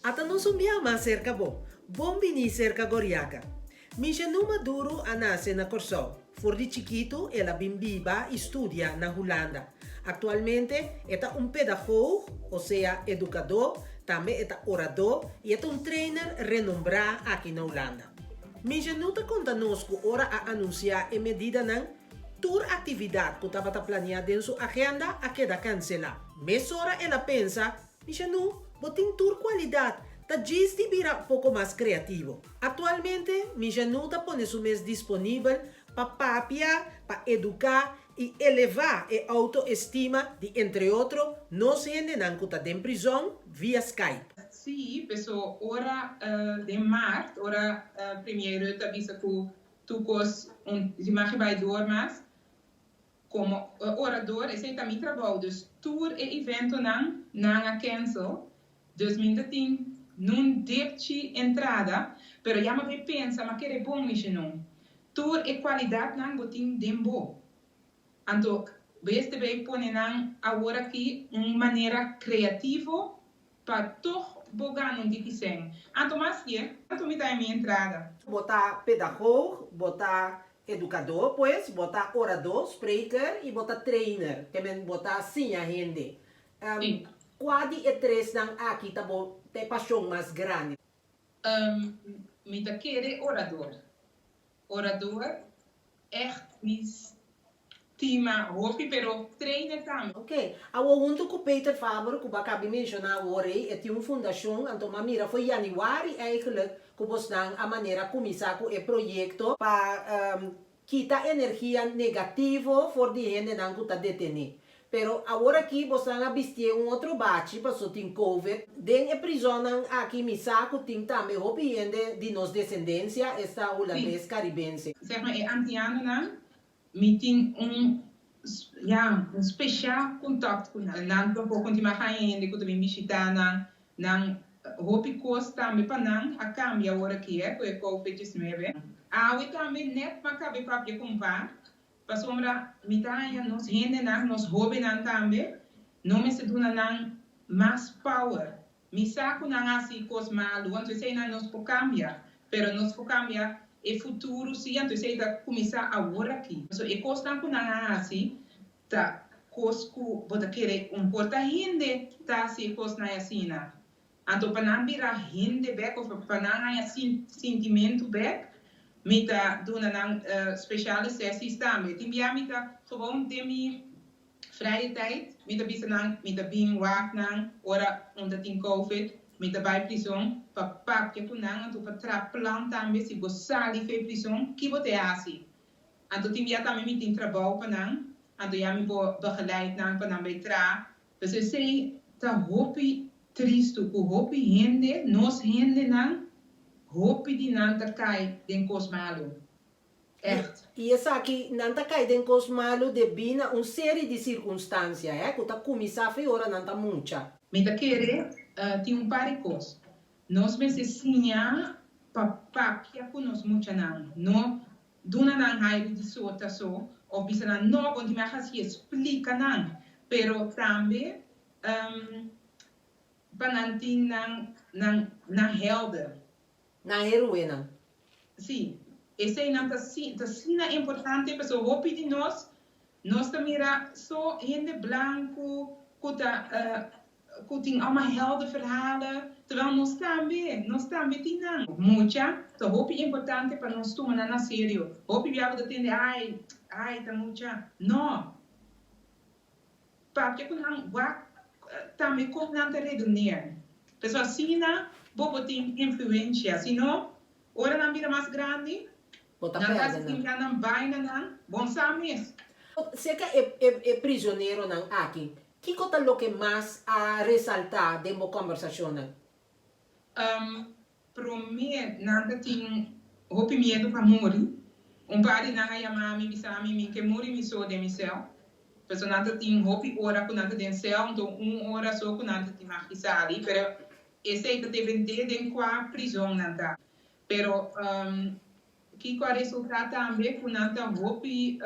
Ata nos un bia mas serka bo. Bon bini serka Goriaka. Michanu Maduro a nase na Kòrsou. For di chikitu el a bin biba i studia na Hulanda. Aktualmente e ta un pedagoog, osea edukadó, tambe e ta oradó i e ta un trainer renombrá aki na Hulanda. Michanu ta konta nos ku ora a anunsiá e medidanan, tur aktividat ku tabata planiá den su agenda a keda kanselá. Mesora el a pensa Michanu, bo tin tur kualidat, ta djis di bira poko mas kreativo. Aktualmente, Michanu ta pone su mes disponibel pa papia, pa eduká i elevá e outoestima di entre otro nos hendenan ku ta den prizòn via Skype. Sí, peso ora den maart, ora Premier Rutte a bisa ku tur kos un mag bai door mas, Como orador esey ta mi trabou dus tur e eventonan nan a cancel dus mi ta tin nun dipchi entrada pero ya mi bay pensa ma kere bon mishi nun tur e cualidadnan bo tin den bo anto bes te bay pone nan awor aki un manera creativo pa toch bo gana un tiki cen anto mas ye anto mi ta en mi entrada. Bo ta pedagoog, bo ta Edukadó, pues, bo ta oradó, spreker, i bo ta trainer, ke men bo ta siña hende. Sí. Kua di e tresnan aki ta bo ta e pashon mas grandi? Mi ta kere orador. Orador ègt mi stima hopi, pero trainer tambe. Oke. Awor huntu ku Peter Faber ku bo a kabi menshoná awor ei, e tin un fundashon, anto m'a mira for yanüari eigenlijk ku bosnan a manera kuminsá ku e proyekto pa kita energia negativo for di hendenan ku ta detené. Pero awor aki bosnan a bistié un otro bachi paso tin covid. Den e prizonnan aki mi sa ku tin tambe hopi hende di nos desendensia, esta hulandes karibense. Zeg maar e antianonan Mi tin un, ya, un special contact cu nan. Nan tampoco tin mas haña hende cu ta bin bishita nan. Nan hopi cos tambe pa nan a cambia awor aki, eh, cu e covid diesnuebe. Awe tambe net m'a cabe papia cu un par, pasobra mi ta haña nos hendenan, nos hobennan tambe, no mester duna nan mas power. Mi sa ku nan hasi kos malu, anto eseinan nos por kambia, pero nos por kambia e futuro si, anto esei ta kuminsá awor aki. So e kosnan ku nan a hasi ta kos ku bo ta kere un por ta hende ta hasi e kosnan asina. Anto pa nan bira hende bèk òf pa nan haña sintimentu bèk, mi ta duna nan speshale sesies tambe. Tin bia mi ta gewoon den mi Vrije tijd, mi ta bisa nan mi ta bin wak nan ora un ta tin covid, mi ta bai prison pa papia ku nan anto pa tra plan tambe si bo sali fe prison ki bo te hasi. Anto tin bia tambe mi tin trabou pa nan anto ya mi por begeleid nan pa nan bai tra. Pues esei ta hopi tristu ku hopi hende, nos hendenan, hopi di nan ta kai den kos malu. Echt. I esaki, nan ta kai den kos malu debí na un seri di sirkunstansia, hè, ku ta kuminsá fe ora nan ta mucha. Mi ta kere tin un par di kos. Nos mester siña pa papia ku nos muchanan. No duna nan hairu di sota so òf bisa nan no, bo no tin mei hasié. Splika nan. Pero tambe pa nan tin nan nan nan helder. Nan heruenan. Sí, eseinan ta ta asina importante pasobra hopi di nos, nos ta mira so hende blanku ku ta ku tin alma helder verhalen, terwijl nos tambe, nos tambe tin nan. Mucha ta hopi importante pa nos tuma nan na serio. Hopi bia bo ta tende ai, ai ta mucha. No! Papia ku nan wak tambe kon nan ta redeneer. Pasobra asina bo por tin influencia. Si no, ora nan bira mas grandi, Bo ta nan ta perde nan. sinta nan bai na nan bon sa mes. Serka e e prisioneronan aki, kiko ta loke mas a resalta den bo kombersashonnan? Promé nan ta tin hopi miedu pa muri. Un par di nan a yama mi bisa mi, mi ke muri mi so den mi sèl. Pasobra nan ta tin hopi ora ku nan ta den sèl, anto un ora so ku nan ta tin mag di sali. Pero esei ta dependé den kua prizon nan ta. Pero kiko a resultá tambe ku nan ta hopi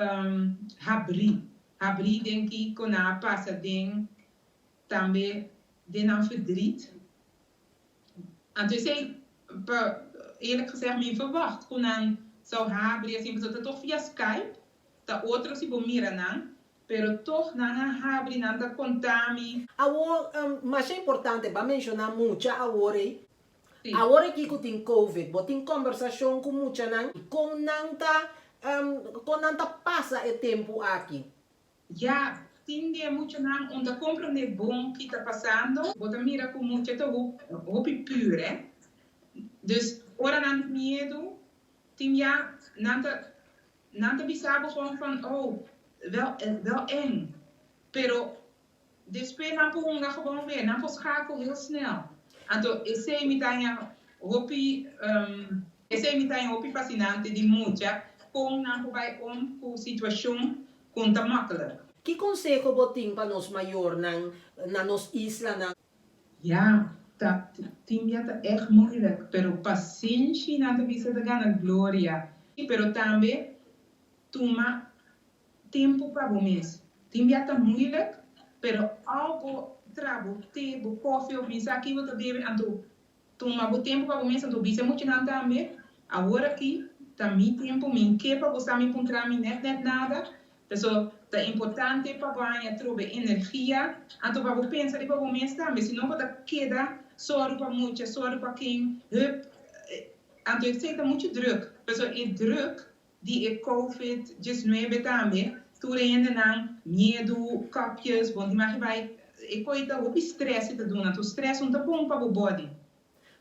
habrí, habrí den kiko nan a pasa den tambe den nan verdriet. Anto esei, pa eerlijk gezegd, mi verwacht ku nan zou habri asina, pasobra ta tog via Skype, ta otro si bo mira nan, pero tog nan a habri, nan ta konta mi. Awor, masha importante, bo a menshoná mucha awor ei. Awor aki ku tin Covid, bo tin kombersashon ku muchanan? Kon nan ta, kon nan ta pasa e tempu aki? Ya, tin di e muchanan un ta comprende bon ki ta pasando. Bo ta mira cu mucha ta hopi pur, eh. Dus ora nan tin miedu, tin ya nan ta nan ta bisa bo gewoon van oh, wel wel eng. Pero despues nan por hunga gewoon weer, nan por schakel heel snel. Anto esey mi ta haña hopi esey mi ta haña hopi fascinante di mucha, con nan por bay om cu situacion Kon ta makkelijk? Ki konseho bo tin pa nos mayornan na nos islanan? Ja, ta tin bia ta echt moeilijk, pero pasenshi nan ta bisa ta gana gloria. Pero tambe tuma tempu pa bo mes. Tin bia ta moeilijk, pero al bo tra bo te, bo koffie of mi sa ki bo ta bebe anto Tuma bo tempu pa bo mes anto bisa muchanan tambe, Awor aki ta mi tempu, mi n'ke pa bo sa mi puntra mi nèt nèt nada, paso ta importante pa bo haña trobe energia, anto pa bo pensa riba bo mes tambe, si no bo ta keda sòru pa mucha, sòru pa ken, hup, anto esei ta muchu drùk, paso e drùk di e covid diesnuebe tambe, tur e hendenan miedu, kopjes, bon di magi bai, e koi ta hopi stress e ta duna, tur stress no ta bon pa bo body.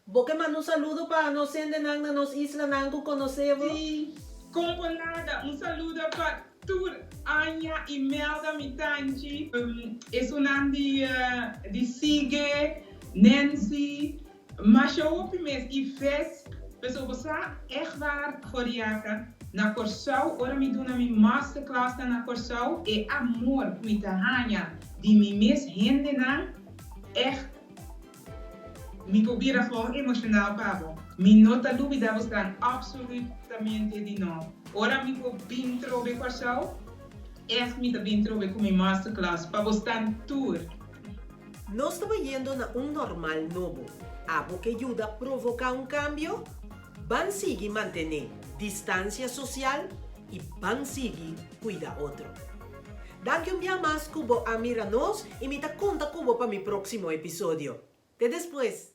Bo ke manda un saludo pa nos hendenan na nos islanan ku konosé bo? Sí, kon bo laga, un saludo pa tur Anja i Melda mi tanchi, esunnan di di Sigue, Nancy, Masha hopi mes i ves pasobra bo sa echt waar Goriaka na Kòrsou ora mi duna mi masterclassnan na Kòrsou e amor ku mi ta haña di mi mes hendenan echt mi por bira gewoon emocional pa bo mi no ta lubida bosnan absolutamente di no ora mi por bin trobe Kòrsou echt mi ta bin trobe ku mi masterclass pa bosnan tur. Nos ta bayendo na un normal nobo. Abo ke yuda provoká un kambio? Ban sigui mantené distansia sosial i ban sigui kuida otro. Danki un bia mas ku bo a mira nos i mi ta konta ku bo pa mi próksimo episodio. Te despues!